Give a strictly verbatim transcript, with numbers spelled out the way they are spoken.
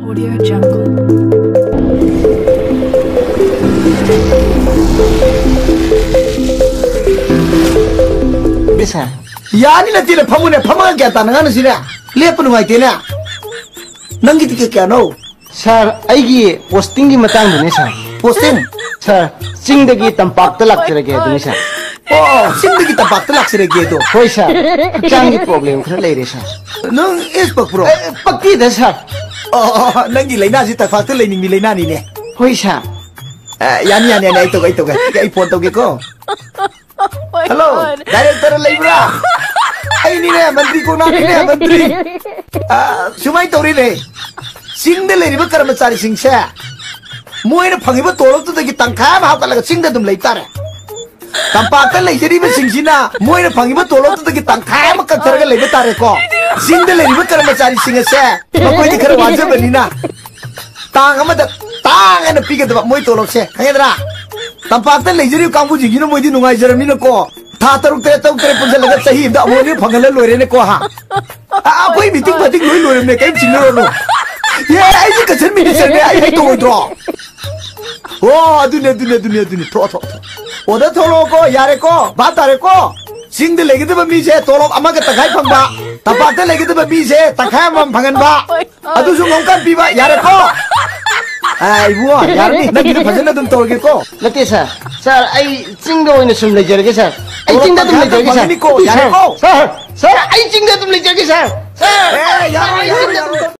Audio Jungle. ꯁꯥꯔ, ꯌꯥꯅꯤ, ꯅꯠꯇꯦꯅꯦ, ꯐꯝꯃꯨꯅꯦ, ꯐꯝꯃꯒ ꯒ꯭ꯌꯥꯟ ꯇꯥꯅ ꯉꯥꯡꯅꯁꯤꯅꯦ꯫ ꯂꯦꯞꯄ ꯅꯨꯡꯉꯥꯏꯇꯦꯅꯦ꯫ ꯅꯪꯒꯤ ꯇꯤꯀꯦꯠ ꯀꯌꯥꯅꯣ? ꯁꯥꯔ, ꯑꯩꯒꯤ ꯄꯣꯁꯇꯤꯡꯒꯤ ꯃꯇꯥꯡꯗꯅꯦ, ꯁꯥꯔ꯫ ꯄꯣꯁꯇꯤꯡ? ꯁꯥꯔ, ꯆꯤꯡꯗꯒꯤ ꯇꯝꯄꯥꯛꯇ ꯂꯥꯛꯆꯔꯒꯦ ꯑꯗꯨꯅꯤ, ꯁꯥꯔ꯫ ꯑꯣ, ꯆꯤꯡꯗꯒꯤ ꯇꯝꯄꯥꯛꯇ ꯂꯥꯛꯆꯔꯒꯦ ꯑꯗꯣ꯫ ꯍꯣꯏ, ꯁꯥꯔ꯫ ꯍꯛꯆꯥꯡꯒꯤ ꯄ꯭ꯔꯣꯕ꯭ꯂꯦꯝ ꯈꯔ ꯂꯩꯔꯦ, ꯁꯥꯔ꯫ ꯅꯪ ꯑꯦꯁ ꯄꯛꯄ꯭ꯔꯣ? ꯑꯦ, ꯄꯛꯇꯦꯗ, ꯁꯥꯔ꯫ ꯑꯣ, ꯑꯣ, ꯑꯣ, ꯅꯪꯒꯤ ꯂꯥꯏꯅꯥꯁꯤ ꯇꯝꯄꯥꯛꯇ ꯂꯩꯅꯤꯡꯕꯤ ꯂꯥꯏꯅꯥꯅꯤꯅꯦ꯫ ꯍꯣꯏ, ꯁꯥꯔ꯫ ꯑꯦ, ꯌꯥꯅꯤ, ꯌꯥꯅꯤ, ꯌꯥꯅꯤ, ꯑꯩ ꯇꯧꯒꯦ, ꯑꯩ ꯇꯧꯒꯦ꯫ ꯑꯩ ꯐꯣꯟ ꯇꯧꯒꯦꯀꯣ꯫ ꯍꯜꯂꯣ, ꯗꯥꯏꯔꯦꯛꯇꯔ ꯂꯩꯕ꯭ꯔꯥ? ꯑꯩꯅꯤꯅꯦ, ꯃꯟꯇ꯭ꯔꯤ ꯀꯣꯛꯅꯥꯛꯅꯤꯅꯦ, ꯃꯟꯇ꯭ꯔꯤ꯫ ꯑ, ꯁꯨꯃꯥꯏꯅ ꯇꯧꯔꯤꯅꯦ, ꯆꯤꯡꯗ ꯂꯩꯔꯤꯕ ꯀꯔꯃꯆꯥꯔꯤꯁꯤꯡꯁꯦ ꯃꯣꯏꯅ ꯐꯪꯉꯤꯕ ꯇꯣꯂꯣꯞꯇꯨꯗꯒꯤ ꯇꯪꯈꯥꯏ ꯑꯃ ꯍꯥꯞꯀꯠꯂꯒ ꯆꯤꯡꯗ ꯑꯗꯨꯝ ꯂꯩ ꯇꯥꯔꯦ꯫ ꯇꯝꯄꯥꯛꯇ ꯂꯩꯖꯔꯤꯕꯁꯤꯡꯁꯤꯅ ꯃꯣꯏꯅ ꯐꯪꯉꯤꯕ ꯇꯣꯂꯣꯞꯇꯨꯗꯒꯤ ꯇꯪꯈꯥꯏ ꯑꯃ ꯀꯛꯊꯔꯒ ꯂꯩꯕ ꯇꯥꯔꯦꯀꯣ꯫ ꯆꯤꯡꯗ ꯂꯩꯔꯤꯕ ꯀꯔꯃꯆꯥꯔꯤꯁꯤꯡ ꯑꯁꯦ ꯃꯈꯣꯏꯗꯤ ꯈꯔ ꯋꯥꯖꯕꯅꯤꯅ ꯇꯥꯡ ꯑꯃꯗ ꯇꯥꯡ ꯑꯅ ꯄꯤꯒꯗꯕ ꯃꯣꯏ ꯇꯣꯂꯣꯞꯁꯦ, ꯈꯪꯉꯦꯗ꯭ꯔꯥ? ꯇꯝꯄꯥꯛꯇ ꯂꯩꯖꯔꯤꯕ ꯀꯥꯡꯕꯨꯁꯤꯡꯁꯤꯅ ꯃꯣꯏꯗꯤ ꯅꯨꯡꯉꯥꯏꯖꯔꯝꯅꯤꯅꯀꯣ, ꯊꯥ ꯇꯔꯨꯛ ꯇꯔꯦꯠ, ꯇꯔꯨꯛ ꯇꯔꯦꯠ ꯄꯨꯟꯁꯤꯜꯂꯒ ꯆꯍꯤ ꯑꯃꯗ ꯑꯃꯨꯛ ꯑꯅꯤ ꯐꯪꯍꯜꯂ ꯂꯣꯏꯔꯦꯅꯦꯀꯣ, ꯍꯥ? ꯑ, ꯑꯩꯈꯣꯏ ꯃꯤꯇꯤꯡ ꯐꯥꯇꯤꯡ ꯂꯣꯏ ꯂꯣꯏꯔꯝꯅꯦ, ꯀꯔꯤꯝ ꯆꯤꯡꯅꯔꯨꯔꯅꯨ꯫ ꯑꯦ, ꯑꯩꯁꯦ ꯀꯟꯁꯔꯟ ꯃꯤꯅꯤꯁꯇꯔꯅꯦ, ꯑꯩ ꯍꯩꯇꯧꯔꯣꯏꯗ꯭ꯔꯣ? ꯑꯣ, ꯑꯗꯨꯅꯦ, ꯑꯗꯨꯅꯦ, ꯑꯗꯨꯅꯦ, ꯑꯗꯨꯅꯦ꯫ ꯊꯣꯛꯑꯣ, ꯊꯣꯛꯑꯣ, ꯊꯣꯛꯑꯣ꯫ ꯑꯣꯔꯗꯔ ꯊꯣꯛꯂꯛꯑꯣꯀꯣ, ꯌꯥꯔꯦꯀꯣ? ꯚꯥꯞ ꯇꯥꯔꯦꯀꯣ? ꯆꯤꯡꯗ ꯂꯩꯒꯗꯕ ꯃꯤꯁꯦ ꯇꯣꯂꯣꯞ ꯑꯃꯒ ꯇꯪꯈꯥꯏ ꯐꯪꯕ, ꯇꯝꯄꯥꯛꯇ ꯂꯩꯒꯗꯕ ꯃꯤꯁꯦ ꯇꯪꯈꯥꯏ ꯑꯃꯃꯝ ꯐꯪꯍꯟꯕ, ꯑꯗꯨꯁꯨ ꯉꯝꯀꯥꯟ ꯄꯤꯕ, ꯌꯥꯔꯦꯀꯣ? ꯑ, ꯏꯕꯨꯡꯉꯣ, ꯌꯥꯔꯅꯤ꯫ ꯅꯪꯒꯤꯗꯣ ꯐꯖꯅ ꯑꯗꯨꯝ ꯇꯧꯔꯒꯦꯀꯣ꯫ ꯅꯠꯇꯦ, ꯁꯥꯔ꯫ ꯁꯥꯔ, ꯑꯩ ꯆꯤꯡꯗ ꯑꯣꯏꯅ ꯁꯨꯝ ꯂꯩꯖꯔꯒꯦ, ꯁꯥꯔ꯫ ꯑꯩ ꯇꯣꯂꯣꯞ ꯆꯤꯡꯗ ꯑꯗꯨꯝ ꯇꯪꯈꯥꯏ ꯑꯃ ꯂꯩꯖꯔꯒꯦ, ꯁꯥꯔ꯫ ꯐꯪꯒꯅꯤꯀꯣ, ꯁꯥꯔ, ꯌꯥꯔꯦꯀꯣ? ꯁꯥꯔ, ꯁꯥꯔ, ꯑꯩ ꯆꯤꯡꯗ ꯑꯗꯨꯝ ꯂꯩꯖꯔꯒꯦ, ꯁꯥꯔ꯫ ꯁꯥꯔ, ꯑꯦ, ꯌꯥꯔꯣꯏ, ꯁꯥꯔ, ꯑꯩ ꯌꯥꯔꯣꯏ, ꯆꯤꯡꯗ ꯑꯗꯨꯝ ꯌꯥꯔꯣꯏ꯫